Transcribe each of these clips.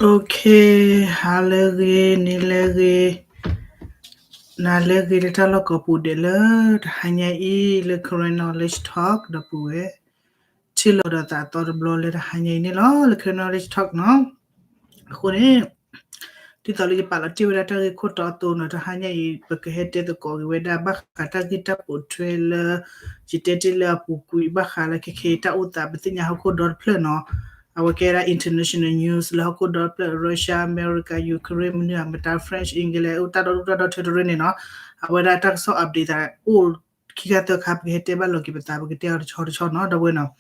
Okay, ဟါလၢအဂ့ၤ, နံၤလၢအဂ့ၤ, နၤလၢအဂ့ၤ လၢတၢ်လီၢ်ကိးပူၤဒဲးလၢတဟါညါအံၤ လၢ Karen Knowledge Talk ဒီပုၢ်ဝဲၢ်, ထံၣ်လိာ်ဒီးသးအသီတဘျီလၢတဟါညါအံၤန့ၣ်လီၤ လၢ Karen Knowledge Talk နီၤ. အဃိန့ၣ် ဒ်သိးလၢယပာ်လီၤတ့ၢ်ဝဲဒၣ်တၢ်ဂ့ၢ်ခိၣ်တီအသိးနီၤ, တဟါညါအံၤ ပကဟဲတဲသကိးက့ၤဝဲဒၣ် ဘၣ်ဃးတၢ်ဂ့ၢ်တၢ်ပိာ်ထွဲလၢ ယတဲတ့ၢ်လၢအပူၤကွံာ် ဘၣ်ဃးလၢခဲခဲအံၤတၢ်အိၣ်သး ပသ့ၣ်ညါဟီၣ်ခိၣ်ဒီတဖျၢၣ်နီၤ, အဝဲကဲဒၣ် international news လၢဟီၣ်ခိၣ်ဒီတဖျၢၣ် Russia, America, Ukraine မနုၤ မတၤ France, England အိၣ်တၢ်ဒီဒူၣ်တၢ်ဒီထၢတရၢန့ၣ်နီၤ, အဝဲဒၣ်တၢ်ကစီၣ် update သးအိၣ်ခံခါသၢခါ ပကဟဲတဲဘၣ်လီၤက့ၤပသး ပကတဲအီၤတဆီတဆီနီၤ ဒီပုၢ်ဝဲၢ်နီၤ.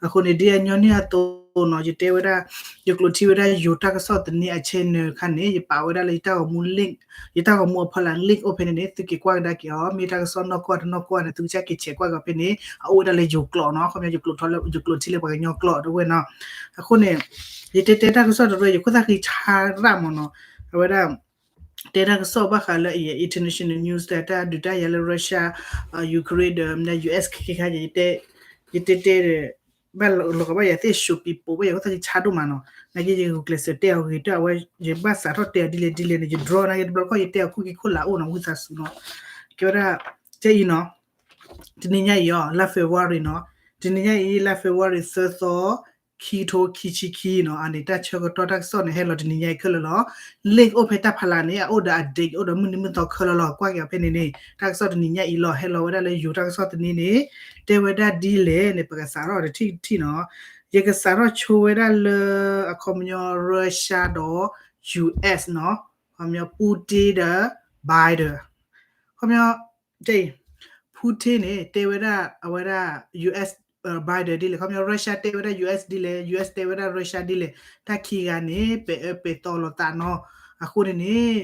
အဃိန့ၣ် ဒ်အညီနုၢ်အသိးနီၤ, ယတဲဝဲဒၣ် ယကျိးထံဝဲဒၣ်ယိၤတၢ်ကစီၣ်သန့အ channel ခါန့ၣ် ယပာ်ဝဲဒၣ်လၢယတၢ်ဂီၤမူ link, ယတၢ်ဂီၤမူအဖီလာ် link အိၣ်ဖဲန့ၣ်န့ၣ် သုက့ၤကွၢ်ကဒါက့ၤအီၤ, မ့ၢ်တၢ်ကစီၣ်နီၢ်ကီၢ်တနီၢ်ကီၢ်န့ၣ် သုကစၢ်က့ၤဆဲးကွၢ်က့ၤဖဲန့ၣ် အအိၣ်ဝဲဒၣ်လၢယိၤကျိာ်နီၤ, ခီပညီယကျိးထီၣ်လၢ ယကျိးထံလၢပှၤကညီကျိာ် ဒီပုၢ်ဝဲၢ်နီၤ. အဃိန့ၣ် ယတဲတဲတၢ်ကစီၣ်တရၢ ယခိၣ်သၣ်ဃံဆါရၣ်မးနီၤ, အဝဲဒၣ် တဲတၢ်ကစီၣ်ဘၣ်ဃးလၢ international news တၢ်ဒုးတၢ်ယၤလၢ Russia, Ukraine ဒီး မနုၤ US ခဲခဲခါ ယတဲတဲဒီး ဘၣ်လီၤကီးဘၣ်ယၤသ့ၣ် show people ဘၣ်ယၤ ခိၣ်သၣ်ဃံဆါဒိၣ်မးနီၤ, နာ်က့ယဂုာ်ကျဲးစၢးတဲအီၤဂ့ၤတၢ် အဝဲယဘၣ်စးထီၣ်တဲအီၤဒ်လဲၣ်ဒ်လဲၣ်န့ၣ် ယ draw နာ်က့တဘျီခီၣ် ယတဲအီၤခိၣ်က့ၤခိၣ်လာ်အိၣ်နီၤ ဝံသးစူၤနီၤ. ကဲဝဲဒၣ် တဲအံၤနီၤ, တနံၤညါအံၤအီၤ လါ February နီၤ, တနံၤညါအံၤ လါ February သၢသီ ခံကထိခံဆံခံနီၤ, အန့ၣ် တၢ်ဆၢကတီၢ်တၢ်ကစီၣ်န့ၣ် ဟဲလီၤတနံၤညါအံၤခဲလၢာ်လီၤ. link အိၣ်ဖဲတၢ်ဖီလာ်န့ၣ် အအိၣ်ဒီး update အိၣ်ဒီးမုၢ်နံၤမုၢ်သီခဲလၢာ်လီၤ. ကွၢ်က့ၤအီၤဖဲန့ၣ်န့ၣ် တၢ်ကစီၣ်တနံၤညါအံၤလီၤ ဟဲလီၤဝဲဒၣ်လၢယိၤတၢ်ကစီၣ်သန့န့ၣ် တဲဝဲဒၣ်ဒ်လဲၣ်န့ၣ် ပကစးထီၣ်တထံၣ်တထံၣ်နီၤ. ယကစးထီၣ်ဆိဝဲဒၣ်လၢ အခီပညီ Russia ဒီး US နီၤ, အခီပညီ Putin ဒီး Biden, အခီပညီ Putin န့ၣ် တဲဝဲဒၣ်အဝဲဒၣ် US, Biden ဒ်လဲၣ်, အခီပညီ Russia တဲဝဲဒၣ် US ဒ်လဲၣ်, US တဲဝဲဒၣ် Russia ဒ်လဲၣ်, တၢ်ခံဂၤန့ၣ် ပဲာ်အၢပဲာ်သီလိာ်သးနီၤ. အဃိန့ၣ်န့ၣ်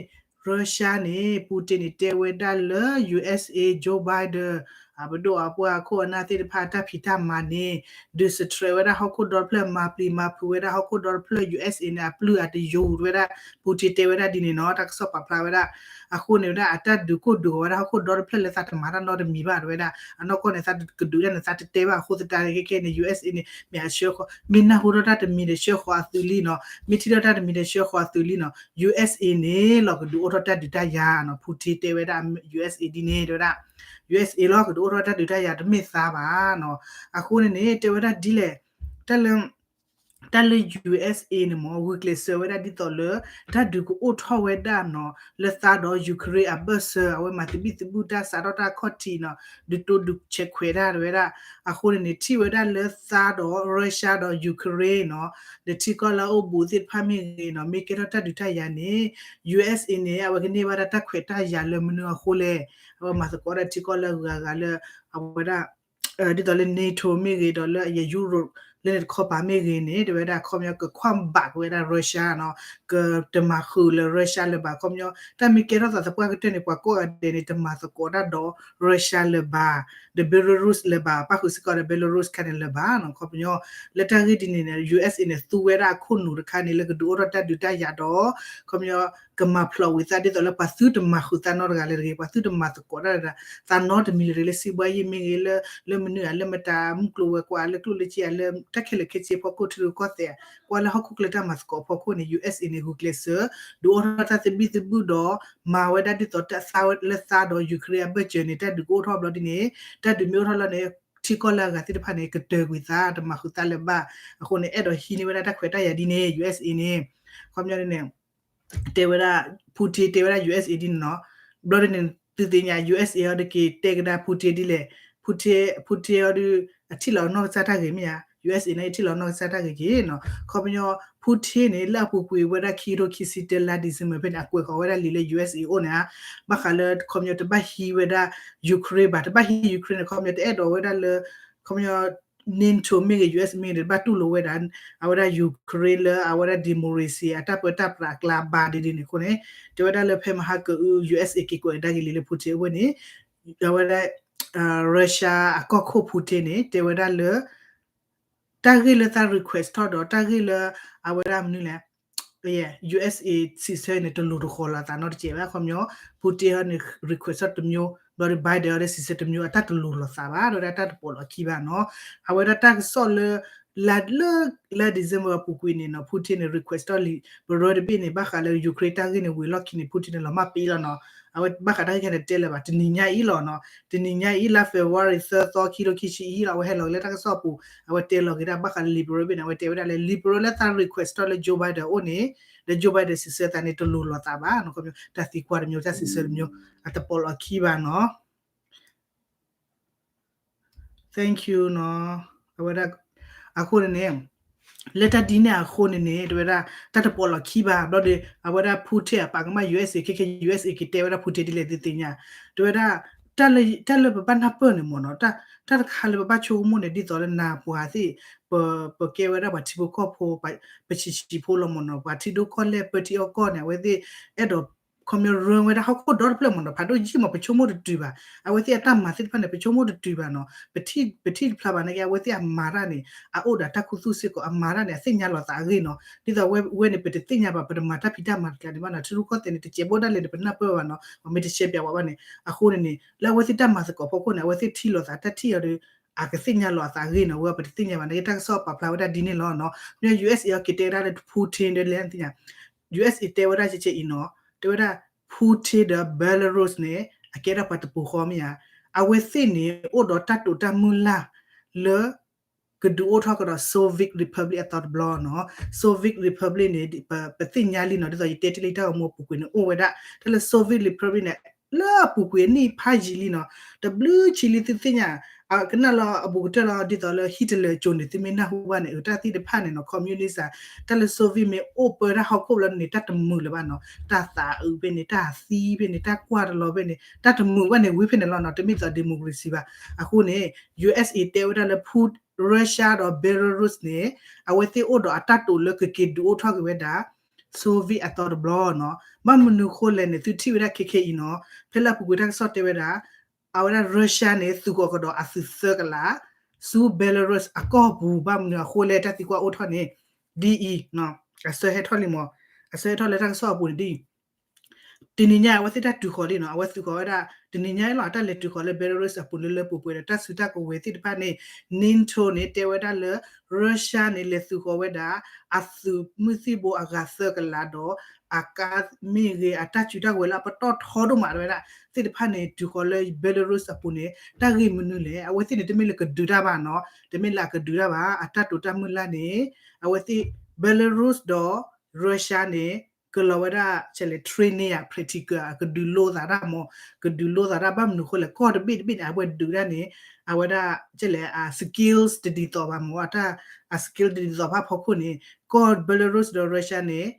Russia န့ၣ် Putin န့ၣ် တဲဝဲဒၣ်လၢ USA Joe Biden အပဒိၣ်အပှၢ်အခိၣ်အနၢ်သ့ၣ်တဖၣ် တၢ်ဖံးတၢ်မၤန့ၣ် ဒုးစထြဲးဝဲဒၣ်ဟီၣ်ခိၣ်ဒီတဖျၢၣ် မၤပျံၤမၤဖုးဝဲဒၣ်ဟီၣ်ခိၣ်ဒီတဖျၢၣ် USA န့ၣ် အပျုၢ်အတယိာ်ဝဲဒၣ် Putin တဲဝဲဒၣ်ဒ်န့ၣ်နီၤ, တၢ်ကစီၣ်ပာ်ဖျါဝဲဒၣ်. အဃိန့ၣ်ဝဲဒၣ် အတၢ်ဒုးကိၢ်ဒုးဂီၤဝဲဒၣ်ဟီၣ်ခိၣ်ဒီတဖျၢၣ်လၢသးတမၤတၢ်နီတမံၤဘၣ် တဲဝဲဒၣ်. အနီၢ်ကီၢ်န့ၣ် သးကဒုးတၢ်န့ၣ် သးတတဲဘၣ်အဃိသတးန့ၣ် ခဲခဲန့ၣ် USA န့ၣ် မ့ၢ်အဆှၢဃီၤ မ့ၢ်နၢ်ဟူထီၣ်တၢ်တမံၤဒီးဆှၢဃီၤအသုးလံနီၤ, မ့ၢ်ထံၣ်ထီၣ်တၢ်တမံၤဒီးဆှၢဃီၤအသုးလံနီၤ. USA န့ၣ်လီၤ ကဒုးအိၣ်ထီၣ်တၢ်ဒုးတၢ်ယၤနီၤ, Putin တဲဝဲဒၣ် USA ဒ်န့ၣ် တဲဝဲဒၣ် USA လီၤ ကဒုးအိၣ်ထီၣ်တၢ်ဒုးတၢ်ယၤ တမ့ၢ်သးဘၣ်နီၤ. အဃိန့ၣ်န့ၣ် တဲဝဲဒၣ်ဒ်လဲၣ်, တၢ်လၢ တၢ်လၢ USA န့ၣ်မ့ၢ် ဂုာ်ကျဲးစၢးဝဲဒၣ်ဒ်သိးလၢ တၢ်ဒုးကအိၣ်ထီၣ်ဝဲဒၣ်နီၤ လၢသးဒီး Ukraine အဘၢၣ်စၢၤ အဝဲမၤသဘံၣ်သဘုၣ်တၢ် စးထီၣ်တၢ်ခီၣ်ထံးနီၤ ဒုးတိဒုးဆဲးခွဲးတၢ် တဲဝဲဒၣ်. အဃိန့ၣ်န့ၣ် ထံၣ်ဝဲဒၣ်လၢသးဒီး Russia ဒီး Ukraine နီၤ ဒီးထံကီၢ်လၢအအိၣ်ဘူးသ့ၣ်တဖၣ်မ့ၢ်ဂ့ၤနီၤ မ့ၢ်ကဲထီၣ်တၢ်ဒုးတၢ်ယၤန့ၣ် USA န့ၣ် အဝဲကန့ၢ်ဘၣ်ဒၣ်တၢ်ခွဲးတၢ်ယာ်လၢမနုၤအဃိလဲၣ်. အဝဲမၤသကိးဒၣ်ထံကီၢ်လၢအဂၤဂၤလၢ အဝဲဒၣ် ဒ်သိးလၢ NATO မ့ၢ်ဂ့ၤ ဒီးလၢအယဲ Europe လၢန့ၣ်တခီပၤမ့ၢ်ဂ့ၤန့ၣ် တဲဝဲဒၣ် အခီပညီ ကခွါဘၣ်က့ၤဝဲဒၣ် Russia နီၤ, ကတမၤဃုာ်လၢ Russia လၢၤဘၣ်. အခီပညီ တၢ်မ့ၢ်ကဲထီၣ်သးသပှၢ်ကတၢၢ်န့ၣ် ပှၤကိးဂၤဒဲးန့ၣ် တမၤသကိးတၢ်ဒီး Russia လၢၤဘၣ်, ဒီး Belarus လၢၤဘၣ်, ပၣ်ဃုာ်စ့ၢ်ကီးဒီး Belarus ခါန့ၣ်လၢၤဘၣ်နီၤ. အခီပညီ လၢတၢ်ဂ့ၢ်ဒ်န့ၣ်န့ၣ် USA န့ၣ် သူဝဲဒၣ်အခိၣ်နူာ်တခါန့ၣ် လၢကဒုးအိၣ်ထီၣ်တၢ်ဒုးတၢ်ယၤဒီး အခီပညီ ကမၤဖျိးဝံၤသးဒ်သိးလၢ ပှၤသုတမၤဃုာ်သးနီတဂၤလၢၤတဂ့ၤ, ပှၤသုတမၤသကိးတၢ်လၢၤ သးနီတမံၤလၢၤတဂ့ၤ လၢစံးဘှါယံၢ်မ့ၢ်ဂ့ၤ လၢ လၢမနုၤဧါ လၢမတၤမုၢ်ကျိၤဝဲၤကွာ် လၢကျိၣ်လၢစ့ဧါ လၢတၢ်ခဲလၢာ်ခဲဆ့အဖီခိၣ် ထံရူၢ်ကီၢ်သဲး ကွၢ်လၢဟီၣ်ခိၣ်ချၢတၢ်မၤသကိးအဖီခိၣ်န့ၣ် USA န့ၣ် ဂုာ်ကျဲးစၢး ဒုးအိၣ်ထီၣ်တၢ်သဘံၣ်သဘုၣ်ဒီး မၤဝဲဒၣ်ဒ်သိးတၢ်သးလၢသးဒီး Ukraine အဘၢၣ်စၢၤန့ၣ် တၢ်ဒုးကအိၣ်ထီၣ်ဘျီဒ်န့ၣ် တၢ်ဒုးမ့ၢ်အိၣ်ထီၣ်လီၤန့ၣ် ထံကီၢ်လၢအဂၤသ့ၣ်တဖၣ်န့ၣ် ကတၢၢ်ကွံာ်သး တမၤဃုာ်သးလၢၤဘၣ်. အဃိန့ၣ် အဲၣ်ဒိးဟံးန့ၢ်ဝဲဒၣ်တၢ်ခွဲးတၢ်ယာ်ဒ်န့ၣ် USA န့ၣ် ခီပညီန့ၣ် တဲဝဲဒၣ် Putin တဲဝဲဒၣ် USA ဒ်န့ၣ်နီၤ. ဘျီဒ်န့ၣ် သုသ့ၣ်ညါ USA အီၤဒုးက့ၤတဲကဒါ Putin ဒ်လဲၣ်. Putin, Putin အီၤဒုး အထံၣ်လီၤနီၢ်ကစၢ်တၢ်ဂ့ၤမ့ၢ်ဧါ, USA န့ၣ် အထံၣ်လီၤနီၢ်ကစၢ်တၢ်ဂ့ၤက့ၤနီၤ. ခီပညီ Putin န့ၣ် လၢအပူၤကွံာ်ဝဲဒၣ်ခံကထိခံဆံတၢလါ December ဖဲန့ၣ် အကွဲးဃီၤဝဲဒၣ်လံာ်လၢ USA အိၣ်န့ၣ်ဧါ. ဘၣ်ဃးလၢ ခီပညီ တဘၣ်ဟံးဝဲဒၣ် Ukraine ဘၣ်, တဘၣ်ဟံး Ukraine န့ၣ် ခီပညီ တအဲၣ်ဒိးဝဲဒၣ်လၢ ခီပညီ NATO မ့ၢ်ဂ့ၤ US မ့ၢ်ဂ့ၤန့ၣ် တဘၣ်တူၢ်လိာ်ဝဲဒၣ် အဝဲဒၣ် Ukraine လၢအဝဲဒၣ် democracy အတၢ်ပၢတၢ်ပြးအကျါဘၣ်ဒ်န့ၣ်အဃိန့ၣ် တဲဝဲဒၣ်လၢဖဲမဟါကအု USA က့ၤကွဲးကဒါက့ၤလံာ်လၢ Putin အဝဲန့ၣ် အဝဲဒၣ် Russia အကီၢ်ခိၣ် Putin န့ၣ် တဲဝဲဒၣ်လၢ တၢ်ဂ့ၢ်လၢသး request ထီၣ်ဒီး တၢ်ဂ့ၢ်လၢအဝဲဒၣ်မနုၤလဲၣ် USA စံးဆၢန့ၣ် တလိၤတဃီၤလီၤသးနီတစဲးဘၣ်. ခီပညီ Putin န့ၣ် request ထီၣ်တမျိုး ဘျီဒီး Biden အီၤဒီး စံးဆၢတမျိုး အတၢ်တလိၤလီၤသးဘၣ် ဒီးဒၣ်တၢ်တပိာ်လီၤခံဘၣ်နီၤ. အဝဲဒၣ်တၢ်ကစီၣ်လၢ လၢ လၢ December အပူၤကွံာ်န့ၣ်နီၤ Putin န့ၣ် request ထီၣ်လံာ်ပရၢတဘ့ၣ်န့ၣ် ဘၣ်ဃးလၢ Ukraine တၢ်ဂ့ၢ်န့ၣ် ဝံၤလီၢ်ခံန့ၣ် Putin န့ၣ် လီၤမၢ်ပ့လီၤနီၤ. အဝဲဘၣ်ဃးတၢ်ဂ့ၢ်ခဲန့ၣ် တဲလၢၤဘၣ် တနံၤညါအံၤလီၤနီၤ. တနံၤညါအံၤ လါ February သၢသီ ခံထိခံဆံအံၤလီၤ. အဝဲဟဲလီၤက့ၤလၢတၢ်ကစီၣ်ပူၤ အဝဲတဲလီၤက့ၤဒၣ် ဘၣ်ဃးလၢလံာ်ပရၢဘ့ၣ်န့ၣ် အဝဲတဲဝဲဒၣ်လၢ လံာ်ပရၢလၢသး request ထီၣ်လၢ Joe Biden အအိၣ်န့ၣ် လၢ Joe Biden စံးဆၢသးန့ၣ် တလိၤလိာ်သးဘၣ်နီၤ. တၢ်သံကွၢ်တမျိုး တၢ်စံးဆၢတမျိုး အတပိာ်လီၤခံဘၣ်နီၤ. Thank you နီၤ. အဝဲဒၣ် အဃိန့ၣ်န့ၣ် လၢတၢ်ဒ်န့ၣ်အဃိန့ၣ်န့ၣ် တဲဝဲဒၣ် တၢ်တပိာ်လီၤခံဘၣ် ဘျီဒီး အဝဲဒၣ် Putin အပာ်ကမၣ် USA ခဲခဲ USA ကတဲဝဲဒၣ် Putin ဒ်လဲၣ်သုသ့ၣ်ညါ တဲဝဲဒၣ် တၢ်လၢပဘၣ်နၢ်ပၢၢ်န့ၣ်မ့ၢ်နီၤ တၢ်တခါလၢပဘၣ်ဆိကမိၣ်န့ၣ် ဒ်သိးလၢနၤပှၤသ့ၣ် ပ ပကဲဝဲဒၣ်ပှၤထံဖိကီၢ်ဖိ ပဆံးဆံးဖိလီၤမ့ၢ်နီၤ ပှၤထံဒိၣ်ကီၢ်လဲၢ်ပၢထံအီၣ်ကီၢ်န့ၣ် အဝဲသ့ၣ် အဲၣ်ဒိး ခီပညီ ရၢဝဲဒၣ်ဟီၣ်ခိၣ်ဒီတဖျၢၣ်မ့ၢ်နီၤ ဖးဒိၣ်ယံာ်မ့ၢ် ပဆိကမိၣ်တတုၤဘၣ် အဝဲသ့ၣ်အတၢ်မၤသ့ၣ်တဖၣ်န့ၣ် ပဆိကမိၣ်တတုၤဘၣ်နီၤ ပထံၣ် ပထံၣ်တဖျါဘၣ်နာ်က့ အဝဲသ့ၣ်အမၤတၢ်န့ၣ် အအိၣ်ဒီးတၢ်ခူသူၣ်စ့ၢ်ကီး အမၤတၢ်န့ၣ် အသ့ၣ်ညါလီၤသးအဂ့ၢ်နီၤ ဒ်သိးဝဲန့ၣ် ပတသ့ၣ်ညါဘၣ် ပတမၤတၢ်ဖံးတၢ်မၤတကျါန့ၣ်ဘၣ်နီၤ ထံရူၢ်ကီၢ်သဲးန့ၣ် တစဲးဘိဒၣ်လဲာ်န့ၣ် ပနၢ်ပၢၢ်ဘၣ်နီၤ ပမ့ၢ်တရှဲပၠးဝဲဘၣ်န့ၣ် အဃိန့ၣ်န့ၣ် လၢအဝဲသ့ၣ်တၢ်မၤသကိးဖီခိၣ်န့ၣ် အဝဲသ့ၣ်ထံၣ်လိာ်သး တၢ်ထံၣ်အီၤဒီး အကသ့ၣ်ညါလီၤအသးအဂ့ၢ်နီၤ ဝဲပတသ့ၣ်ညါဘၣ်နာ်က့ တၢ်ကစီၣ်ပာ်ဖျါဝဲဒၣ်ဒ်န့ၣ်လီၤနီၤ ခီပညီ USA အီၤက့ၤတဲဝဲဒၣ်လၢ Putin ဒီးလဲၣ်သ့ၣ်ညါ USA တဲဝဲဒၣ်ကဲကဲအံၤနီၤ တဲဝဲဒၣ် Putin ဒီး Belarus န့ၣ် အကဲဒၣ်ပှၤတပူၤဃီမ့ၢ်ဧါ အဝဲသ့ၣ်န့ၣ် အိၣ်ဒီးတၢ်တိာ်တၢ်မုၢ်လၢ်လၢ ကဒုးအိၣ်ထီၣ်ကဒီး Soviet Republic အသီတဘျီနီၤ Soviet Republic န့ၣ် ပသ့ၣ်ညါလံနီၤ ဒ်သိးယတဲတ့ၢ်လံတၢ်ဂီၤမူအပူၤကွံာ်န့ၣ် အိၣ်ဝဲဒၣ် တၢ်လၢ Soviet Republic န့ၣ် လၢအပူၤကွံာ်အနံၣ်ဖးယံာ်လံနီၤ တဘျုးဆံလံသုသ့ၣ်ညါ ကနၣ်လီၤအဘူးကတၢၢ်လီၤ ဒ်သိးလၢ Hitler ကၠိန့ၣ် သုမ့ၢ်နၢ်ဟူဘၣ်န့ၣ် တၢ်သ့ၣ်တဖၣ်န့ၣ်နီၤ communist တၢ်လၢ Soviet မ့ၢ်အိၣ်ပၢတၢ်ဟီၣ်ခိၣ်လၢန့ၣ် တၢ်တမုာ်လၢၤဘၣ်နီၤ တၢ်သးအုးဖဲန့ၣ် တၢ်သံဖဲန့ၣ် တၢ်ကွၢ်တလီၤဖဲန့ၣ် တၢ်တမုာ်ဘၣ်န့ၣ် ဝံၤဖဲန့ၣ်လီၤနီၤ တမ့ၢ်သိး democracy ဘၣ် အဃိန့ၣ် USA တဲဝဲဒၣ်လၢ Russia ဒီး Belarus န့ၣ် အဝဲသ့ၣ်အိၣ်ဒီးအတၢ်တိာ်လၢကက့ၤဒုးအိၣ်ထီၣ်က့ၤဝဲဒၣ် Soviet အသီတဘျီနီၤ ဘၣ်မနုၤဃိလဲၣ်န့ၣ် သုထံၣ်ဝဲဒၣ်ခဲခဲအံၤနီၤ ဖဲလၢအပူၤကွံာ်တၢ်ကစီၣ်တဲဝဲဒၣ် အဝဲဒၣ် Russia န့ၣ် သုးဃီၤကဒီးအသုးသၢကလး ဆူ Belarus အကီၢ်ပူၤ ဘၣ်မနုၤအဃိလဲၣ် တၢ်သံကွၢ်အိၣ်ထီၣ်န့ၣ် ဒ်အံၤ အဆၢဟဲထီၣ်လံမး အဆၢဟဲထီၣ်လၢတၢ်ကစီၣ်အပူၤန့ၣ်ဒ်အံၤ တနံၤညါအဝဲသ့ၣ်တၢ်တုၤဃီၤလံနီၤ အဝဲသုးဃီၤဝဲဒၣ် တနံၤညါအံၤလီၤ အတၢ်လဲၤတုၤဃီၤလၢ Belarus အပူၤလၢလၢပှဲၤပှဲၤဒီး တၢ်စုတၢ်ကဝဲၤသ့ၣ်တဖၣ်န့ၣ် NATO န့ၣ် တဲဝဲဒၣ်လၢ Russia န့ၣ် လဲၤသုးဃီၤဝဲဒၣ် အသုးမုၢ်သံၣ်ဘိအဂၤသၢကလးဒီး အကါမ့ၢ်ဂ့ၤ အတၢ်စုတၢ်ကဝဲၤလၢအပတီၢ်ထီဒိၣ်မးဝဲဒၣ် သ့ၣ်တဖၣ်န့ၣ် တုၤဃီၤလၢ Belarus အပူၤန့ၣ် တၢ်ဂ့ၢ်မနုၤလဲၣ် အဝဲသ့ၣ်န့ၣ် တမ့ၢ်လၢကဒုးတၢ်ဘၣ်နီၤ တမ့ၢ်လၢအကဒုးတၢ်ဘၣ် အတၢ်တိာ်တၢ်မုၢ်လၢ်န့ၣ် အဝဲသ့ၣ် Belarus ဒီး Russia န့ၣ် ကလီၤဝဲဒၣ် ကဲလဲၣ် training ဧါ practical အကဒုးလိသးတၢ်မး ကဒုးလိသးတၢ် ဘၣ်မနုၤဃိလဲၣ် ကီၢ်တဘ့ၣ်တဘ့ၣ်န့ၣ် အဝဲဒုးတၢ်န့ၣ် အဝဲဒၣ် ကဲလဲၣ် အ skills တဒ်သိးဘၣ်မး အတၢ် အ skill တဒ်သိးဘၣ်ဖီခိၣ်န့ၣ် ကီၢ် Belarus ဒီး Russia န့ၣ်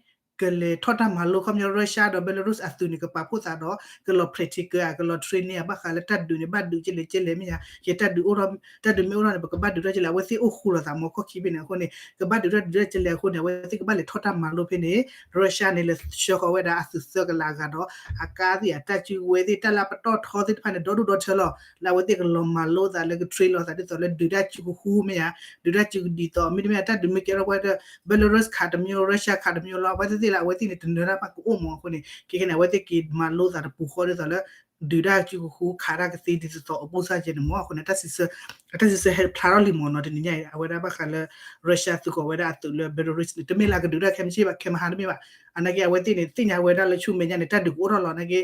ကလဲၤထီၣ်တၢ်မၤလိ ခီပညီ Russia ဒီး Belarus အသုးန့ၣ် ကပာ်ဖှိၣ်သးဒီး ကလီၤ practical ဧါ ကလီၤ training ဧါ ဘၣ်ဃးလၢတၢ်ဒုးန့ၣ် ဘၣ်ဒုးကဲလဲၣ်ကဲလဲၣ်မ့ၢ်ဧါ ယတၢ်ဒုးအိၣ်ထီၣ် တၢ်ဒုးမ့ၢ်အိၣ်ထီၣ်န့ၣ် ပကဘၣ်ဒုးတၢ်ကဲလဲၣ် အဝဲသ့ၣ်အိၣ်ဃူလိာ်သးမး ကီၢ်ခံဘ့ၣ်န့ၣ်အဃိန့ၣ် ကဘၣ်ဒုးတၢ်ဒုးတၢ်ကဲလဲၣ်အဃိန့ၣ် အဝဲသ့ၣ်ကဘၣ်လဲၤထီၣ်တၢ်မၤလိဖဲန့ၣ် Russia န့ၣ် လဲၤဆှၢဃီၤဝဲဒၣ်အသုးသၢကလးအဂၤဒီး အကါသ့ၣ် အတၢ်စုကဝဲၤသ့ၣ် တၢ်လၢအပတီၢ်ထီသ့ၣ်တဖၣ်န့ၣ် ဒီဒူၣ်ဒီထၢလီၤ လၢအဝဲသ့ၣ်ကလီၤမၤလိသးလၢက train လိာ်သးဒ်သိးလၢဒုးတၢ်စုကဃူမ့ၢ်ဧါ ဒုးတၢ်စုကဒ်သိး မ့တမ့ၢ် တၢ်ဒုးမ့ၢ်ကဲထီၣ်ဝဲဒီး Belarus ခးတမံၤ Russia ခးတမံၤလီၤ အဝဲသ့ၣ်သ့ၣ်လၢအဝဲသ့ၣ်န့ၣ် တနၢၤတၢ်ဘၣ်ကအိၣ်မးအဃိန့ၣ် ခဲခဲန့ၣ် အဝဲသ့ၣ်က့ၤမၤလိသးတပူၤဃီဒ်သိးလၢ ဒုးတၢ်စုကဃူခးတၢ်ကသ့ဒ်သိးသိးအဘူးစၢ်ကဲန့ၣ်မးအဃိန့ၣ် တၢ်စံးဆၢ အတၢ်စံးဆၢဟဲဖျါထီၣ်လံမးနီၤ တနံၤညါအံၤ အဝဲဒၣ်ဘၣ်ဃးလၢ Russia သုးဃီၤဝဲဒၣ်အသုးလၢ Belarus န့ၣ် တမ့ၢ်လၢအကဒုးတၢ်ခဲမုၢ်ဆ့ၣ်ဘၣ် ခဲမုၢ်ဟါတမ့ၢ်ဘၣ် အနာ်က့အဝဲသ့ၣ်န့ၣ် သ့ၣ်ညါဝဲဒၣ်လၢဆူမဲာ်ညါန့ၣ် တၢ်ဒုးကအိၣ်ထီၣ်လီၤ နာ်က့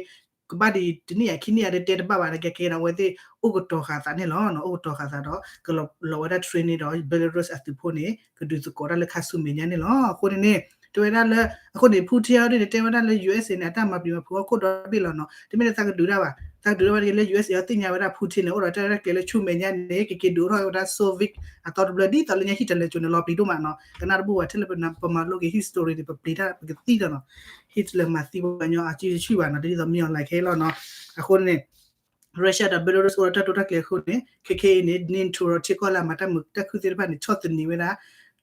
ကဘၣ်ဒံးတနံၣ်ယၤခံနံၣ်ယၤဒီးတဲတဘၣ်ဘၣ် နာ်က့ခဲကဲန့ၣ် အဝဲသ့ၣ်အိၣ်ကတီၤဃာ်သးန့ၣ်လီၤ အိၣ်ကတီၤဃာ်သးဒီး ကလီၤဝဲဒၣ် training ဒီး Belarus အသုးဖိန့ၣ် ကဒုးသကိးတၢ်လၢခါဆူမဲာ်ညါန့ၣ်လီၤ အဃိန့ၣ်န့ၣ် တဲဝဲဒၣ်လၢ အဃိန့ၣ် Putin အီၤဒ်န့ၣ် တဲဝဲဒၣ်လၢ USA န့ၣ် အတၢ်မၤပျံၤမၤဖုးဟီၣ်ခိၣ်ဒီဘ့ၣ်လီၤနီၤ တမ့ၢ်လၢသးကဒုးတၢ်ဘၣ် သးကဒုးတၢ်ဘၣ်တက့ၢ်လၢ USA အီၤသ့ၣ်ညါဝဲဒၣ် Putin န့ၣ် အိၣ်ဒီးတၢ်ရဲၣ်ကျဲၤလၢဆူမဲာ်ညါန့ၣ် ကက့ၤဒုးအိၣ်ထီၣ်ဝဲဒၣ် Soviet အသီတဘျၢ ဒ်သိးလၢညါ Hitler ကၠိန့ၣ် လီၤပျံၤဒိၣ်မးနီၤ ကနၣ်တဘူၣ်ဝဲထဲလၢပမၤလိက့ၤ history န့ၣ် ပပျံၤတၢ်ပကသံဒီးနီၤ Hitler မၤသံပှၤကညီအစုတဆူၣ်ဘၣ်နီၤ ဒ်သိးမ့ၢ်အီၤ like ခဲလီၤနီၤ အဃိန့ၣ် Russia ဒီး Belarus အိၣ်ဒီးတၢ်တိာ်တၢ်ကျဲၤအဃိန့ၣ် ခဲခဲအံၤန့ၣ် NATO ဒီးထံကီၢ်လၢအမၤတၢ်မုာ်တၢ်ခုၣ်သ့ၣ်တဖၣ်န့ၣ် ဆီၣ်သနံးဝဲဒၣ်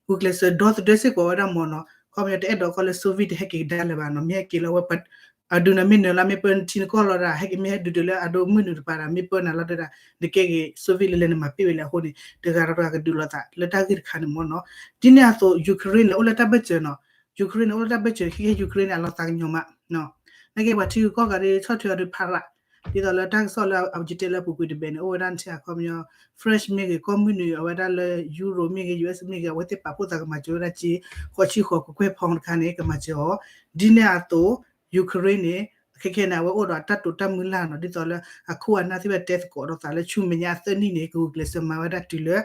ဂုာ်ကျဲးစၢးဒီသဒၢစ့ၢ်ကီးဝဲဒၣ်မးနီၤ ခီပညီတအဲၣ်ဒိးကီၢ်လၢ Soviet တဟဲက့ၤကဒါလၢၤဘၣ်နီၤ မ့ၢ်ဟဲက့ၤလၢဝဲ အဒုးနၤမ့ၢ်နၢၤလၢမ့ၢ်ပၢထံနကီၢ်လီၤဒၣ် ဟဲက့ၤမ့ၢ်ဟဲဒုးတုၤလၢအဒိမုၢ်နုာ်တပၤဒၣ် မ့ၢ်ပၢနၤလီၤဒၣ် နကဲက့ၤ Soviet လၢလဲၤနမၤပ့ၢ်ဝဲလဲၣ်အဃိန့ၣ် တဂၤဒီးတဂၤကဒုးလိာ်သးလၢတၢ်ဂ့ၢ်တခါန့ၣ်မးနီၤ ဒ်န့ၣ်အသိး Ukraine န့ၣ် အိၣ်လၢတၢ်ဘၢၣ်စၢၤနီၤ Ukraine န့ၣ် အိၣ်လၢတၢ်ဘၢၣ်စၢၤ ခဲခဲ Ukraine န့ၣ် အလီၤသးကညီၤမး နာ်က့ပှၤထံဂုၤကီၢ်ဂၤဒီး ဆီၣ်ထွဲအီၤဒီးဖးရး ဒ်သိးလၢတၢ်ကစီၣ်လၢယတဲလၢအပူၤကွံာ်တဘ့ၣ်န့ၣ် အိၣ်ဝဲဒၣ်န့ၣ်အခီပညီ French မ့ၢ်ဂ့ၤ ကီၢ်မုၢ်နုာ် အဝဲဒၣ်လၢ Europe မ့ၢ်ဂ့ၤ U S မ့ၢ်ဂ့ၤ အဝဲသ့ၣ်ပာ်ဖှိၣ်သးကမၤစၢၤဝဲဒၣ်က့ ဃိးဆံဃိးကကွဲၢ်ဖီတခါန့ၣ် ကမၤစၢၤအီၤ ဒ်န့ၣ်အသိး Ukraine န့ၣ် ခဲခဲန့ၣ် အဝဲအိၣ်ဒီးအတၢ်တိာ်တၢ်မုၢ်လၢ်နီၤ ဒ်သိးလၢအခိၣ်အနၢ်သ့ၣ်ဝဲတဲသကိးဒီးသးလၢဆူမဲာ်ညါအသၢနံၣ်န့ၣ် ကဂုာ်ကျဲးစၢးမၤဝဲဒၣ်တုၤလၢ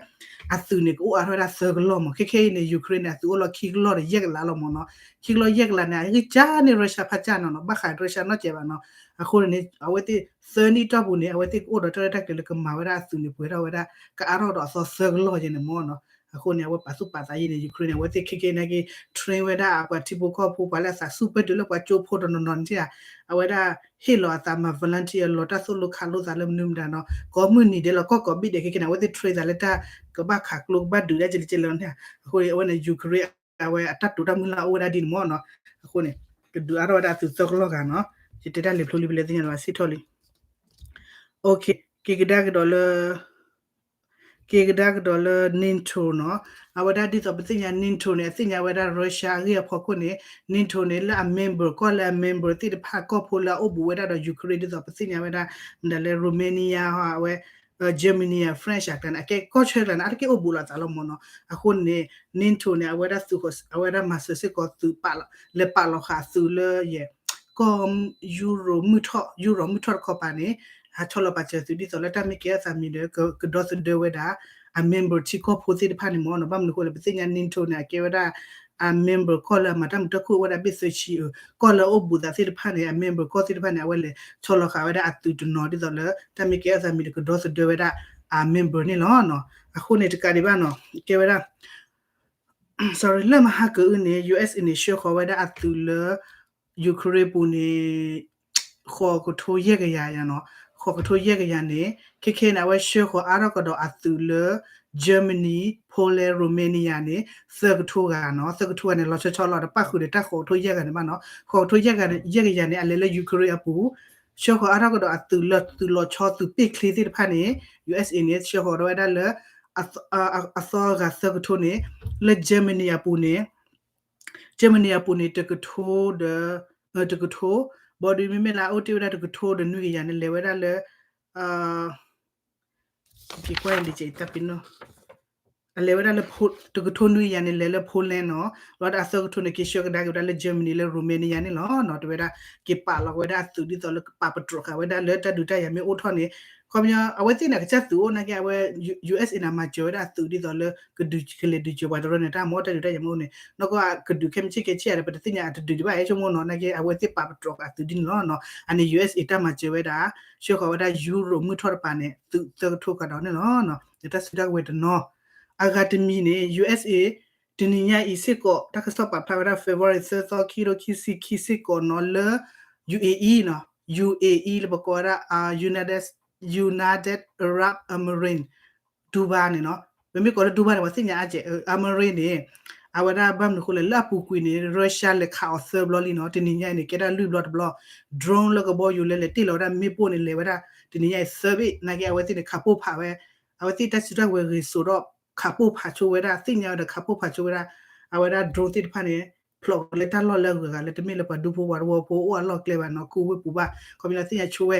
အသုးန့ၣ် ကအိၣ်အါထီၣ်ဝဲဒၣ်သၢကလီၢ်မး ခဲခဲအံၤန့ၣ် Ukraine န့ၣ် အသုးအိၣ်လီၤခံကလီၢ်ဒီးယဲၢ်ကလးလီၤမးနီၤ ခံကလီၢ်ယဲၢ်ကလးန့ၣ် အဂံၢ်စၢ်န့ၣ် Russia ဖးကၢ်နီၤနီၤ ဘၣ်ဃး Russia နီၢ်ကဲးဘၣ်နီၤ အဃိန့ၣ် အဝဲသ့ၣ်သၢနံၣ်တီၢ်ပူၤန့ၣ် အဝဲသ့ၣ်ကအိၣ်ဒီးတၢ်ရဲၣ်တၢ်ကျဲၤလၢကမၤဝဲဒၣ်အသုးန့ၣ် ပှဲၤထီၣ်ဝဲဒၣ် ကအါထီၣ်ဒီးအသီသၢကလီၢ်ယဲၢ်န့ၣ်မးနီၤ အဃိန့ၣ် အဝဲပာ်သူၣ်ပာ်သးယဲၢ်န့ၣ် Ukraine န့ၣ် အဝဲသ့ၣ်ခဲခဲနာ်က့ train ဝဲဒၣ်အပှၤထံဖိကီၢ်ဖိ ပှၤလၢအသးစူၢ်ပၢၢ်တုၤလၢပှၤကၠိဖိတနီၤနီၤန့ၣ် အဝဲဒၣ်ဟ့ၣ်လီၤအသးမၤ volunteer လီၤတၢ်သိၣ်လိခးလိာ်သးလၢမနုၤမတၤနီၤ ကိးမုၢ်နံၤဒဲးလီၤ ကီၢ်ကိးဘ့ၣ်ဒဲး ခဲခဲန့ၣ် အဝဲသ့ၣ်trainသးလၢတၢ်ကဘၣ်ခးကျိကဘၣ်ဒုးဒၣ်ကလဲာ်ကလဲာ်လီၤန့ၣ် အဃိန့ၣ် အဝဲန့ၣ် Ukraine အဝဲအတၢ်တိာ်တၢ်မုၢ်လၢ်အိၣ်ဝဲဒၣ်ဒ်န့ၣ်မးနီၤ အဃိန့ၣ် ကဒုးအါထီၣ်ဝဲဒၣ်အသုးသၢကလီၢ်ဂၤနီၤ ယတဲတၢ်လဲၤဖျိလံ ပလဲၤသ့ၣ်ညါလၢၤဘၣ်စံးထီၣ်လံ က့ၤကဒါကဒီးလၢ က့ၤကဒါကဒီးလၢ NATO နီၤ အဝဲဒၣ်ဒ်သိးပသ့ၣ်ညါ NATO န့ၣ် အသ့ၣ်ညါဝဲဒၣ် Russia အဂ့ၢ်အဖီခိၣ်န့ၣ် NATO န့ၣ် လၢအ member ကီၢ်လၢအ member သ့ၣ်တဖၣ်ကီၢ်ဖိလၢအအိၣ်ဘူးဝဲဒၣ်ဒီး Ukraine ဒ်သိးပသ့ၣ်ညါဝဲဒၣ် မတၤလဲၣ် Romania အဝဲ Germany အ French အကျါန့ၣ် အကဲကီၢ်ဆၢကျါန့ၣ် အါတက့ၢ်အိၣ်ဘူးလိာ်သးလီၤမးနီၤ အဃိန့ၣ် NATO န့ၣ် အဝဲဒၣ်သုး အဝဲဒၣ်မၤစၢၤစ့ၢ်ကီးသုး လဲၤပာ်လီၤဃာ်သုးလၢယဲၢ် ကီၢ် Europe မုၢ်ထီၣ် Europe မုၢ်ထီၣ်တခီပၤန့ၣ် ဟးဆီလီၤပာ်စၢၤသုးဒ်သိးလၢတၢ်မ့ၢ်ကဲအသးမံၤဒီး ကဒီသဒၢဝဲဒၣ် အ member ထံကီၢ်ဖိသ့ၣ်တဖၣ်န့ၣ်မးနီၤ ဘၣ်မနုၤအဃိလဲၣ် ပသ့ၣ်ညါ NATO န့ၣ် အကဲဝဲဒၣ် အ member ကီၢ်လၢအမၤတၢ်မုာ်တၢ်ခုၣ်အိၣ်ဝဲဒၣ်ဘ့ၣ်သၢဆံ ကီၢ်လၢအအိၣ်ဘူးသးသ့ၣ်တဖၣ်န့ၣ် အ member ကီၢ်သ့ၣ်တဖၣ်န့ၣ် အဝဲလဲၤဆီလီၤဃာ်ဝဲဒၣ်အသုးတနီၤဒ်သိးလၢ တၢ်မ့ၢ်ကဲအသးမံၤဒီးကဒီသဒၢဝဲဒၣ် အ member န့ၣ်လီၤ. အဃိန့ၣ်တကးဒံးဘၣ်နီၤ ကဲဝဲဒၣ် sorry လၢမဟါကအုၣ်န့ၣ် U S A န့ၣ် ဆှၢဃီၤဝဲဒၣ်အသုးလၢ Ukraine ပူၤန့ၣ် ဃိးကထိယဲၢ်ကယၤယၤနီၤ ဃိးကထိယဲၢ်ကယၤန့ၣ် ခဲခဲန့ၣ် အဝဲဆှၢဃီၤအါထီၣ်ကဒီးအသုးလၢ Germany, Poland, Romania န့ၣ် သၢကထိဂၤနီၤ သၢကထိဂၤန့ၣ် လီၤဆီဆီလီၤ တပၣ်ဃုာ်ဒီးတၢ်ဃိးကထိယဲၢ်ဂၤန့ၣ်ဘၣ်နီၤ ဃိးကထိယဲၢ်ကယၤန့ၣ် အလဲၤလၢ Ukraine အပူၤ ဆှၢဃီၤအါထီၣ်ကဒီးအသုးလၢသုးလီၤဆီသုးပ့ၢ်ချ့သ့ၣ်တဖၣ်န့ၣ် U S A န့ၣ် ဆှၢဃီၤဒီးဝဲဒၣ်လၢ အသီဂၤသၢကထိန့ၣ် လၢ Germany အပူၤန့ၣ် Germany အပူၤန့ၣ် တကထိဒီး တကထိ ဘီဒုမ့မ့ၢ်လၢအအိၣ်တ့ၢ်ဝဲဒၣ်တကထိဒီးနွံကယၤန့ၣ် လဲၤဝဲဒၣ်လၢ က့ၤကွၢ်လံ အလဲၤဝဲဒၣ်လၢ တကထိနွံကယၤန့ၣ် လဲၤလၢ Poland နီၤ လီၤဒၣ်အသၢကထိန့ၣ် က့ၤဆှၢကဒါက့ၤဝဲဒၣ်လၢ Germany လၢ Romania န့ၣ်လီၤနီၤ တဲဝဲဒၣ် က့ၤပာ်လီၤက့ၤဝဲဒၣ်အသုးဒ်သိးလၢကပာ်ပတြၢၤဃာ်ဝဲဒၣ်လၢတၢ်ဒုးတၢ်ယၤမ့ၢ်အိၣ်ထီၣ်န့ၣ် ခီပညီ အဝဲသ့ၣ်န့ၣ် ကစၢ်သုးအိၣ်နာ်က့ အဝဲ U S A န့ၣ် မၤစၢၤဝဲဒၣ်အသုးဒ်သိးလၢ ကဒုးကလဲၤဒုးစၢၤပှၤတရၢန့ၣ် တၢ်မ့ၢ်တၢ်ဒုးတၢ်ယၤမ့ၢ်အိၣ်န့ၣ် နီၢ်ကီၢ်ကဒုးခဲမုၢ်ဆ့ၣ်ကဲဆ့ၣ်ဒီး ပတသ့ၣ်ညါအတဒုးဒံးဘၣ် ဆိကမိၣ်နီၤ နာ်က့ အဝဲသ့ၣ်ပာ်ပတြၢၤဃာ်အသုးဒ်န့ၣ်လီၤနီၤ အန့ၣ် U S A တၢ်မၤစၢၤဝဲဒၣ် ဆှၢဃီၤဝဲဒၣ် Europe မုၢ်ထီၣ်တပၤန့ၣ် သုးသၢကထိကဒီးန့ၣ်လီၤ တၢ်စုတၢ်ကဝဲၤတနီၤ အဂၤတမံၤန့ၣ် U S A တနံၤညါအံၤစ့ၢ်ကီး တၢ်ကစီၣ်ပာ်ဖျါဝဲဒၣ် February သၢသီ ခံကထိခံဆံခံစ့ၢ်ကီးနီၤ လၢ U A E နီၤ U A E လၢပကိးဝဲဒၣ် United United Arab Emirates Dubai န့ၣ်နီၤ ပမ့ၢ်ကိးလၢ Dubai န့ၣ် ပှၤသ့ၣ်ညါအါကဲး Emirates န့ၣ် အဝဲဒၣ်ဘၣ်မနုၤအဃိလဲၣ် လၢအပူၤကွံာ်န့ၣ် Russia လဲၤခးအီၤသၢဘျီလံနီၤ တနံၤညါအံၤန့ၣ် ကဲဒၣ်လွံၢ်ဘျီတဘျီ drone လၢကဘီယူၤလၢလဲၤတ့ၢ်လီၤဝဲဒၣ်မ့ၣ်ပိၢ်န့ၣ် လဲၤဝဲဒၣ် တနံၤညါအံၤသၢဘ့ၣ် နာ်က့ အဝဲသ့ၣ်န့ၣ် ခးပိၢ်ဖးဝဲ အဝဲသ့ၣ်တၢ်စုတၢ်ကဝဲၤဂ့ၤစိးဒီး ခးပိၢ်ဖးဆိဝဲဒၣ် သ့ၣ်ညါဝဲဒီးခးပိၢ်ဖးဆိဝဲဒၣ် အဝဲဒၣ် drone သ့ၣ်တဖၣ်န့ၣ် ဖျိးလၢတၢ်လီၢ်လၢအဂုၤအဂၤလၢတမ့ၢ်လၢပှၤဒူဖိပှၤသဝီဖိအိၣ်အလီၢ်ကျဲဘၣ်နီၤ ခူဝ့ၢ်ပူၤဘၣ် ခီပညီသ့ၣ်ညါဆိဝဲ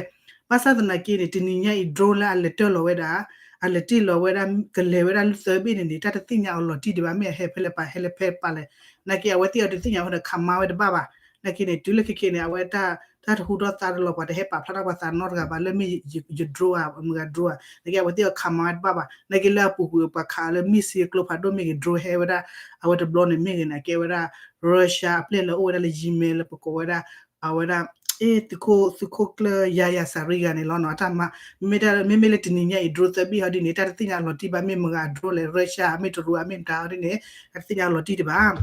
ဘၣ်ဆၣ်သနာ်က့န့ၣ် တနံၤညါအံၤ drone လၢအလဲၤတ့ၢ်လီၤဝဲဒၣ် အလဲၤတ့ၢ်လီၤဝဲဒၣ် ကလဲၤဝဲဒၣ်လၢသၢဘ့ၣ်န့ၣ်န့ၣ် တၢ်တသ့ၣ်ညါအီၤလီၤတံၢ်ဒံးဘၣ် မ့ၢ်အဟဲဖဲလဲၣ်ပာ်ဟဲလၢဖဲပာ်လဲၣ် နာ်က့ အဝဲသ့ၣ်အီၤတသ့ၣ်ညါဝဲဒီးခးမါဝဲတဘၣ်ဘၣ် နာ်က့န့ၣ် တုၤလၢခဲခဲန့ၣ် အဝဲတၢ် တၢ်တဟူထီၣ်သါတလီၤ ပှၤတဟဲပာ်ဖျါထီၣ်ပှၤသးနီတဂၤဘၣ်လၢမ့ၢ်ယ drone ဧါ မ့ၢ်ဂၤ drone ဧါ နာ်က့ အဝဲသ့ၣ်အီၤခးမါဝဲတဘၣ်ဘၣ် နာ်က့လၢအပူၤကွံာ်ပှၤခးလၢ missile ကျိဖးဒိၣ်မ့ၢ်ဂ့ၤ drone ဟဲဝဲဒၣ် အဝဲတဘျီန့ၣ်မ့ၢ်ဂ့ၤန့ၣ် အကဲဝဲဒၣ် Russia အပျဲၢ်လၢအိၣ်ဝဲဒၣ်လၢ ယံၤမဲလၢပကိးဝဲဒၣ် အဝဲဒၣ် အ့ သုးခိၣ် သုးခိၣ်ကျၢၢ် ယၤယၤစၤရံဂၤန့ၣ်လီၤနီၤ အတၢ်မၤ မ့မ့ၢ်လၢတနံၤညါအံၤ drone သၢဘ့ၣ်ဟီဒ်န့ၣ် တၢ်တသ့ၣ်ညါအလီၤတံၢ်ဘၣ် မ့ၢ်မ့ၢ်ဂၤ drone လဲၣ် Russia မ့ၢ်တရူး မ့ၢ်မတၤဟီဒ်န့ၣ် တၢ်တသ့ၣ်ညါအလီၤတံၢ်ဒံးဘၣ်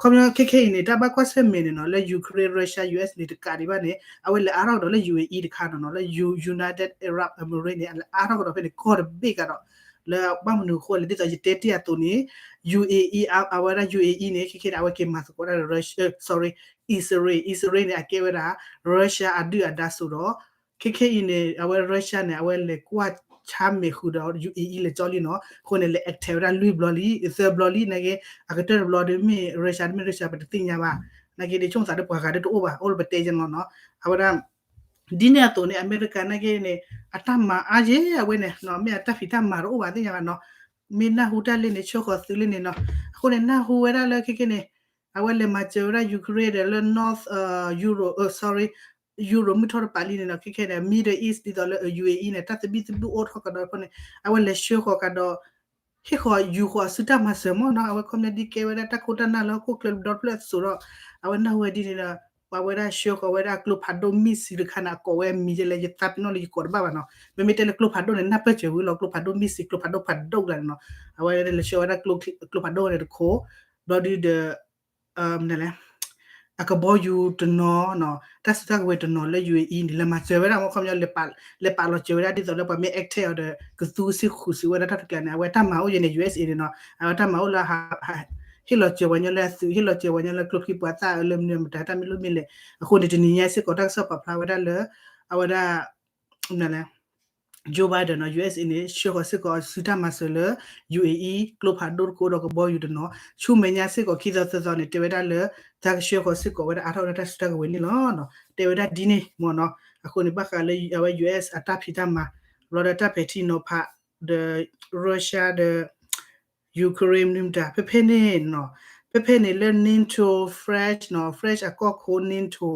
ခီပညီခဲခဲအံၤန့ၣ် တၢ်ဘၣ်ကွၢ်ဆၢၣ်မဲာ်န့ၣ်နီၤ လၢ Ukraine Russia U S န့ၣ် တကးဒံးဘၣ်န့ၣ် အဝဲလဲၤအါထီၣ်ကဒီးလၢ U A E တခါနီၤနီၤ လၢ U- United Arab Emirates န့ၣ် အလဲၤအါထီၣ်ကဒီးဖဲန့ၣ် ကီၢ်တဘ့ၣ်ကဒီး လၢဘၣ်မနုၤအဃိလဲၣ် ဒ်သိးယတဲတ့ၢ်အသိးန့ၣ် U A E အဝဲဒၣ် U A E န့ၣ် ခဲခဲန့ၣ် အဝဲက့ၤမၤသကိးတၢ်ဒီး Russia sorry Israel Israel န့ၣ် အကဲဝဲဒၣ် Russia အဒုၣ်အဒါစိၤဒီး ခဲခဲအံၤန့ၣ် အဝဲ Russia န့ၣ် အဝဲလဲၤကွၢ်ဆါမဲာ်ဃုာ်ဒီး U A E လဲၤကၠီလံနီၤ အဃိန့ၣ် လဲၤ attack ဝဲဒၣ်လွံၢ်ဘျီလံ သၢဘျီလံ နာ်က့ အကတၢၢ်တဘျီဒီးမ့ၢ် Russia တမ့ၢ် Russia ပတသ့ၣ်ညါဘၣ် နာ်က့ ဒ်ဆိကမိၣ်သးဒီးပှၤဂၤဒ်တအိၣ်ဘၣ် အိၣ်လၢပတဲယနီၤနီၤ အဝဲဒၣ် ဒ်န့ၣ်အသိးန့ၣ် အမဲရကၤနာ်က့န့ၣ် အတၢ်မၤအါယဲၢ်အဝဲန့ၣ်နီၤ မ့ၢ်အတၢ်ဖံးတၢ်မၤတအိၣ်ဘၣ်သ့ၣ်ညါဘၣ်နီၤ, မ့ၢ်နၢ်ဟူတၢ်လၢန့ၣ် ဆှၢဃီၤသုးလၢန့ၣ်နီၤ, အဃိန့ၣ် နၢ်ဟူဝဲဒၣ်လၢခဲကနံၣ်န့ၣ် အဝဲလဲၤမၤစၢၤဝဲဒၣ် Ukraine ဒီးလၢ North Europe, sorry, Europe မုၢ်ထီၣ်တပၤလံန့ၣ်နီၤ, ခဲကနံၣ်န့ၣ် Middle East ဒ်သိးလၢ UAE န့ၣ် တၢ်သဘံၣ်သဘုၣ်အိၣ်ထီၣ်ကဒီးအဃိန့ၣ် အဝဲလဲၤဆှၢဃီၤကဒီး ဟ့ၣ်ဃီၤယူၤဃီၤအစုတၢ်မၤစၢၤမ့ၢ်နီၤ, အဝဲခီပညီဒ်ကဲဝဲဒၣ်တၢ်ခိၣ်တၢ်နၢ်လၢဟီၣ်ခိၣ်ချၢဒီတဖျၢၣ်အသိးဒီး အဝဲနၢ်ဟူဝဲဒ်န့ၣ်ဒီး ပှၤဝဲဒၣ်ဆှၢဃီၤဝဲဒၣ်ကျိဖးဒိၣ် missile တခါန့ၣ် အကိးဝဲအမံၤဒ်လဲၣ် ယသးပ့ၤနီၣ်လၢယကိးတဘၣ်ဘၣ်နီၤ, မ့မ့ၢ်တဲလၢကျိဖးဒိၣ်န့ၣ် နၢ်ပၢၢ်စၢၤဝံၤလီၤ ကျိဖးဒိၣ် missile ကျိဖးဒိၣ်ဖးဒိၣ်ကျါန့ၣ်နီၤ, အဝဲလဲၤဆှၢဝဲဒၣ်ကျိဖးဒိၣ်န့ၣ်တခိၣ်, ဘျီဒုဒီး မနုၤလဲၣ် အကဘီယူၤတနီၤနီၤ တၢ်စုတၢ်ကဝဲၤတနီၤလၢ UAE န့ၣ် လဲၤမၤစၢၤဝဲဒၣ်မ့ၢ်ခီပညီ လဲၤပာ်လီၤစၢၤဝဲဒၣ်ဒ်သိးလၢပှၤမ့ၢ် attack အီၤဒီး ကသူစ့ၢ်ဃုာ်စ့ၢ်ဝဲဒၣ်တၢ်တကျါန့ၣ် အဝဲတၢ်မၤအိၣ်ယဲန့ၣ် USA န့ၣ်နီၤ အဝဲတၢ်မၤအိၣ်လၢ ဟ့ၣ်လီၤစၢၤပှၤညီလၢအသုး ဟ့ၣ်လီၤစၢၤပှၤညီလၢကျိချံမျိာ်သၣ်လၢမနုၤမတၤတၢ်မ့ၢ်လိၣ်မ့ၢ်လဲၣ်, အဃိန့ၣ် တနံၤညါစ့ၢ်ကီး တၢ်ကစီၣ်ပာ်ဖျါဝဲဒၣ်လၢ အဝဲဒၣ် မနုၤလဲၣ် Joe Biden နီၤ USA န့ၣ် ဆှၢဃီၤစ့ၢ်ကီးအစုတၢ်မၤစၢၤလၢ UAE ကျိဖးဒိၣ်တခိၣ်ဒီးကဘီယူၤတနီၤ, ဆူမဲာ်ညါစ့ၢ်ကီး ခံသီသၢသီန့ၣ် တဲဝဲဒၣ်လၢ တၢ်ကဆှၢဃီၤစ့ၢ်ကီးဝဲဒၣ်အါထီၣ်ဝဲဒၣ်တၢ်စုတၢ်ကဝဲၤန့ၣ်လီၤ. တဲဝဲဒၣ်ဒ်န့ၣ်မ့ၢ်နီၤ, အဃိန့ၣ် ဘၣ်ဃးလၢအဝဲ US အတၢ်ဖံးတၢ်မၤ လီၤဒီးတၢ်ပဲာ်ထံနီၤဖး ဒီး Russia ဒီး Ukraine မနုၤမတၤ ဖဲဖဲန့ၣ်နီၤ, ဖဲဖဲန့ၣ်လၢ NATO French နီၤ French အကီၢ်ခိၣ် NATO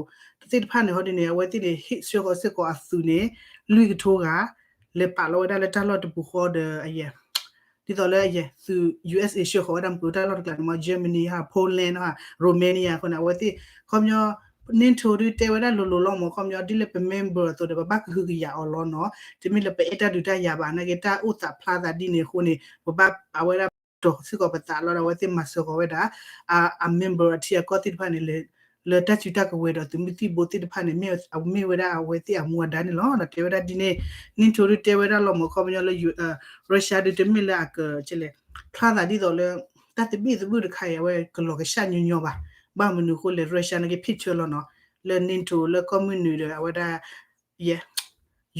သ့ၣ်တဖၣ်န့ၣ် ဟီဒ်န့ၣ် အဝဲသ့ၣ်န့ၣ် ဟ့ၣ်ဆှၢဃီၤစ့ၢ်ကီးအသုးန့ၣ် လွံၢ်ကထိဂၤ လဲၤပာ်လီၤဝဲဒၣ်လၢတၢ်လီၢ်တပူၤဃီဒီးအယဲၢ် ဒ်သိးလၢအယဲၢ်သုး USA ဆှၢဃီၤဝဲဒၣ်မ့ၢ်တၢ်လီၢ်တကျါန့ၣ်မ့ၢ် Germany ဟး Poland ဟး Romania အဃိန့ၣ် အဝဲသ့ၣ် ခီပညီ NATO ဒုတဲဝဲဒၣ်လိၤလိၤလီၤမ့ၢ် ခီပညီဒ်လၢပ member အသိးဒီး ပဘၣ်ကဟုကယာ်အီၤလီၤနီၤ, တမ့ၢ်လၢပအဲၣ်တၢ်ဒုးတၢ်ယၤဘၣ် နာ်က့ တၢ်အိၣ်သးဖျါသးဒ်န့ၣ်အဃိန့ၣ် ပဘၣ်အဝဲဒၣ်တီၤစ့ၢ်ကီးပသးလီၤဒီး အဝဲသ့ၣ်မၤစၢၤဃီၤဝဲဒၣ် အ member အထံအကီၢ်သ့ၣ်တဖၣ်န့ၣ် လၢတၢ်စုတၢ်ကဝဲၤဒီးသုးမုၢ်သံၣ်ဘိသ့ၣ်တဖၣ်န့ၣ် မ့ၢ်ဝဲဒၣ်အဝဲသ့ၣ်အမူအဒါန့ၣ်လီၤ. ဒီးတဲဝဲဒၣ်ဒ်န့ၣ် NATO ဒုတဲဝဲဒၣ်လီၤမ့ၢ် ခီပညီလၢ Russia ဒုတမ့ၢ်လၢအက ဖျါသးဒ်သိးလၢ တၢ်သဘံၣ်သဘုၣ်တခါအံၤ အဝဲကလီၤကဆှၣ်ညီညီဘၣ်. ဘၣ်မနုၤအဃိလဲၣ် Russia နာ်က့ ဖံးဆၢလီၤနီၤ လၢ NATO လၢကီၢ်မုၢ်နုာ်ဒီး အဝဲဒၣ် ယဲၢ်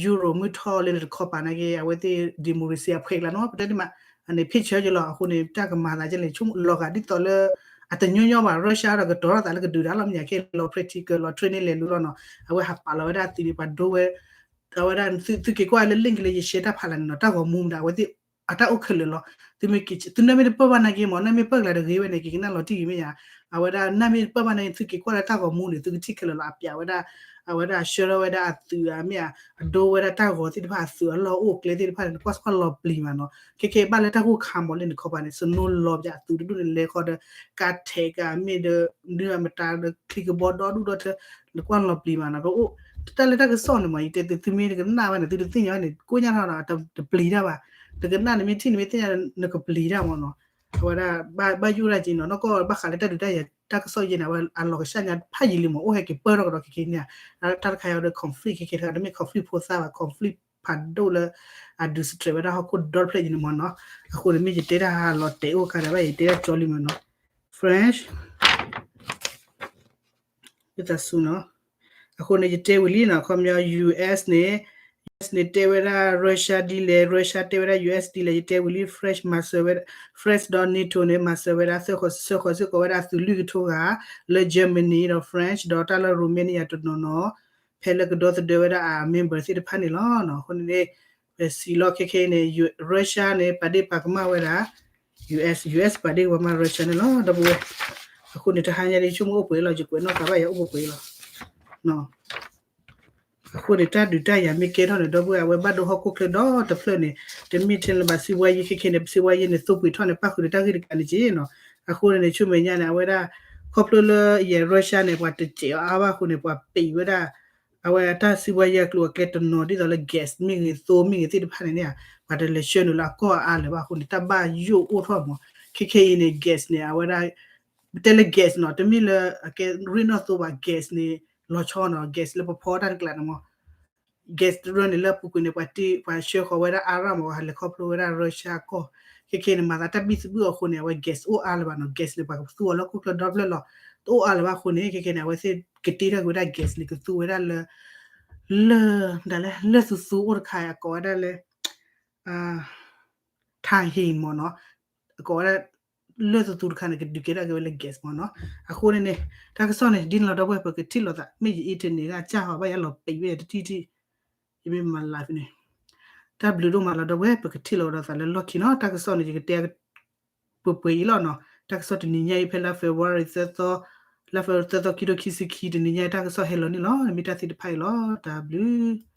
Euro မုၢ်ထီၣ်လၢန့ၣ်တခီပၤနာ်က့ အဝဲသ့ၣ် democracy အဖှဲးကျါနီၤ ပတဲဒ်မး အန့ၣ် ဖံးဆၢယလီၤ အဃိန့ၣ် တၢ်ကမၤသးကဲလဲၣ် ဆိကမိၣ်လီၤဂာ်ဒ်သိးလၢ အတညီညီဘၣ် Russia ဒီးကတီၤထီၣ်သးလၢကဒုးတၢ်လီၤ မ့ၢ်ညါကဲလီၤ practical လီၤ training လဲၤလူၤလီၤနီၤ အဝဲဟးပာ်လီၤဝဲဒၣ်အသုးန့ၣ် ပှၤဒိဝဲ အဝဲဒၣ် သုက့ၤကွၢ်လၢ link လၢယ share တၢ်ဖးလၢ်န့ၣ်နီၤ တၢ်ဂီၤမူမတၤ အဝဲသ့ၣ် အတၢ်အိၣ်ခဲလၢာ်လီၤ. သုမ့ၢ်က့ၤ သုနၢ်မ့ၢ်တပၢၢ်ဘၣ်နာ်က့မ့ၢ် နၢ်မ့ၢ်ပၢၢ်ကလၤတဂ့ၤဝဲန့ၣ် က့ၤကနၣ်လီၤတံၢ်ဂ့ၤမ့ၢ်ယါ အဝဲဒၣ်နၢ်မ့ၢ်တပၢၢ်ဘၣ်နာ်က့ သုက့ၤကွၢ်လၢတၢ်ဂီၤမူန့ၣ် သုကထံၣ်ခဲလၢာ်လီၤ အပျးဝဲဒၣ် အဝဲဒၣ်ဆှၢထီၣ်ဝဲဒၣ်အသုး မ့ၢ်အဒိဝဲဒၣ်တၢ်ဂီၤသ့ၣ်တဖၣ် အသုးအလီၢ်အိၣ်ကျဲသ့ၣ်တဖၣ်န့ၣ် နကွၢ်စ့ၢ်ကီးလီၤပျံၤမးနီၤ ခဲကဲဘၣ်လၢတၢ်ဂိၢ်ခါမးလၢန့ၣ်ခီပၤန့ၣ် snow လီၤပၠးအသုးတဒူၣ်န့ၣ် လဲၤဃီဒီး ကါထဲးကါမ့ၢ်ဒီး ဒုးအမတၤဒီးချံကဘီဒီဒူၣ်ဒီထၢ နကွၢ်လီၤပျံၤမးနီၤ ပအိၣ် တၢ်လၢတၢ်ကစီၣ်န့ၣ်မး ယတဲသု သုမ့ၢ်တကနၣ်ဘၣ်န့ၣ် သုတသ့ၣ်ညါဘၣ်န့ၣ် ကိးညါထီၣ်ဒီး တပျံၤတၢ်ဘၣ် တကနၣ်န့ၣ်မ့ၢ်ထံၣ်န့ၣ်မ့ၢ်သ့ၣ်ညါ နကပျံၤတၢ်မးနီၤ အဝဲဒၣ် ဘၣ်ယိၣ်ဒၣ်က့ၤနီၤ နီၢ်ကီၢ်ဘၣ်ဃးလၢတၢ်ဒုးတၢ်ယၤ တၢ်ကစီၣ်ယဲန့ၣ် အဝဲအလီၤကဆှၣ်ညါဖးယံာ်လံမး အိၣ်ဟဲက့ၤပၢၢ်ထီၣ်ကဒီးခဲကနံၣ်န့ၣ် တၢ်တခါအံၤဒီး conflict ခဲကနံၣ်တမ့ၢ် conflict ဖိသၣ်ဘၣ် conflict ဖးဒိၣ်လၢ အဒုး stress ဝဲဒၣ်ဟီၣ်ခိၣ်ဒီဖျၢၣ်ယဲန့ၣ်မးနီၤ အဃိန့ၣ်မ့ၢ်ယတဲတၢ်ဟးလီၤတဲာ်အိၣ်ခါဒီးဘၣ်ယတဲတၢ်ကၠီလံမးနီၤ French ယသးစူၤနီၤ အဃိန့ၣ် ယတဲဝံၤလံနီၤ ခီပညီ US န့ၣ် US န့ၣ် တဲဝဲဒၣ် Russia ဒ်လဲၣ် Russia တဲဝဲဒၣ် US ဒ်လဲၣ် ယတဲဝံၤလံ French မၤစၢၤဝဲ France ဒီး NATO န့ၣ် မၤစၢၤဝဲဒၣ် ဆှၢဃီၤစ့ၢ်ကီးဝဲဒၣ်အသုးလွံၢ်ကထိဂၤ လၢ Germany ဒီး France ဒီးတၢ်လၢ Romania တနီၤနီၤ ဖဲလၢကဒီသဒၢဝဲဒၣ်အ member သ့ၣ်တဖၣ်န့ၣ်လီၤ. အဃိန့ၣ် ပစံးလီၤခဲခဲအံၤန့ၣ် Russia န့ၣ် ပာ်ဒ့ၣ်ပာ်ကမၣ်ဝဲဒၣ် US US ပာ်ဒ့ၣ်ပာ်ကမၣ် Russia န့ၣ်လီၤ ဒီပုၢ်ဝဲၢ်. အဃိန့ၣ် တဟါညါဒ်ဆိကမိၣ်အိၣ်ပှဲၤလီၤ ယကွဲးနီၣ်သးဘၣ်ယၤအိၣ်ပှဲၤပှဲၤလီၤ. အဃိန့ၣ် တၢ်ဒုးတၢ်ယၤမ့ၢ်ကဲထီၣ်န့ၣ် ဒီပုၢ်ဝဲၢ် အဝဲဘၣ်ဒိဟီၣ်ခိၣ်ချၢဒီတဖျၢၣ်န့ၣ် တမ့ၢ်ထဲလၢၤဘၣ် စံးဘှါယံၤခဲခဲန့ၣ် စံးဘှါယံၤန့ၣ် သိပှ့ၤထီၣ်န့ၣ် ပၣ်ဃုာ်ဒီးတၢ်ဂ့ၢ်တကးန့ၣ်က့နီၤ. အဃိန့ၣ် ဆူမဲာ်ညါန့ၣ် အဝဲဒၣ် ခီဖျိလၢယဲ Russia န့ၣ် ပှၤတစဲးအီၤအါဘၣ်အဃိန့ၣ် ပှၤပံးဝဲဒၣ် အဝဲတၢ်စံးဘှါယံၤအကျိၤအကျဲတနီၤ ဒ်သိးလၢ gas မ့ၢ်ဂ့ၤ သိမ့ၢ်ဂ့ၤသ့ၣ်တဖၣ်န့ၣ်န့ၣ် ပှၤတလဲၤဆှၢနုာ်လၢအကီၢ်အါလၢၤဘၣ်အဃိန့ၣ် တၢ်ဘၣ်ယိၣ်အိၣ်ထီၣ်မး. ခဲခဲအံၤန့ၣ် gas န့ၣ် အဝဲဒၣ် ပတဲလၢ gas နီၤ တမ့ၢ်လၢအကဲရ့ၣ်နီၣ်သိဘၣ် gas န့ၣ် လီၤဆီနီၤ gas လၢပဖီတၢ်တကျးန့ၣ်မး gas တရၢန့ၣ် လၢအပူၤကွံာ်န့ၣ် ပှၤတ့ ပှၤဆှၢဃီၤဝဲဒၣ်အါရၣ်မး ဟးလဲၤခီဖျိဝဲဒၣ် Russia အကီၢ် ခဲခဲန့ၣ် မၤသးတၢ်ဘံၣ်သဘုၣ်အဃိန့ၣ် အဝဲ gas အိၣ်အါလၢၤဘၣ်နီၤ gas န့ၣ် ပှၤကသူအီၤလၢဟီၣ်ခိၣ်ချၢဒီဖျၢၣ်လီၤ. တအိၣ်အါလၢၤဘၣ်အဃိန့ၣ် ခဲခဲန့ၣ် အဝဲသ့ၣ်ကတ့ထီၣ်က့ၤဝဲဒၣ် gas န့ၣ် ကသူဝဲဒၣ်လၢ လၢ ဒ်လဲၣ် လၢသူသူအိၣ်တခါအံၤ အကိးဝဲဒၣ်လၢ ထၢဟ့ၣ်မးနီၤ အကိးဝဲဒၣ် လၢၢ်သသူတခါန့ၣ် ကဒုးကဲထီၣ်က့ၤဝဲလၢ gas မ့ၢ်နီၤ. အဃိန့ၣ်န့ၣ် တၢ်ကစီၣ်န့ၣ် ဒ်န့ၣ်လီၤ ဒီပုၢ်ဝဲၢ် ပကထံၣ်လိာ်သး မ့ၢ်ယ internet န့ၣ် ကစၢ်ဟီ ဘၣ်ယလီၤပံးဝဲယၤတထံၣ်ထံၣ် ယမ့ၢ်မၤ live န့ၣ် တၢ်ဘျုးဒိၣ်မးလီၤ ဒီပုၢ်ဝဲၢ် ပကထံၣ်လိာ်ဒီးသးလၢလီၢ်ခံနီၤ. တၢ်ကစီၣ်န့ၣ် ယကတဲ ပှဲၤပှဲၤအံၤလီၤနီၤ. တၢ်ကစီၣ်တနံၤညါအံၤ ဖဲလါ February သၢသီ, လါ February သၢသီခံထိခံဆံခံ တနံၤညါအံၤ တၢ်ကစီၣ်ဟဲလီၤန့ၣ်လီၤ. မ့ၢ်တၢ်သ့ၣ်တဖၣ်အံၤလီၤ. တၢ်ဘျုး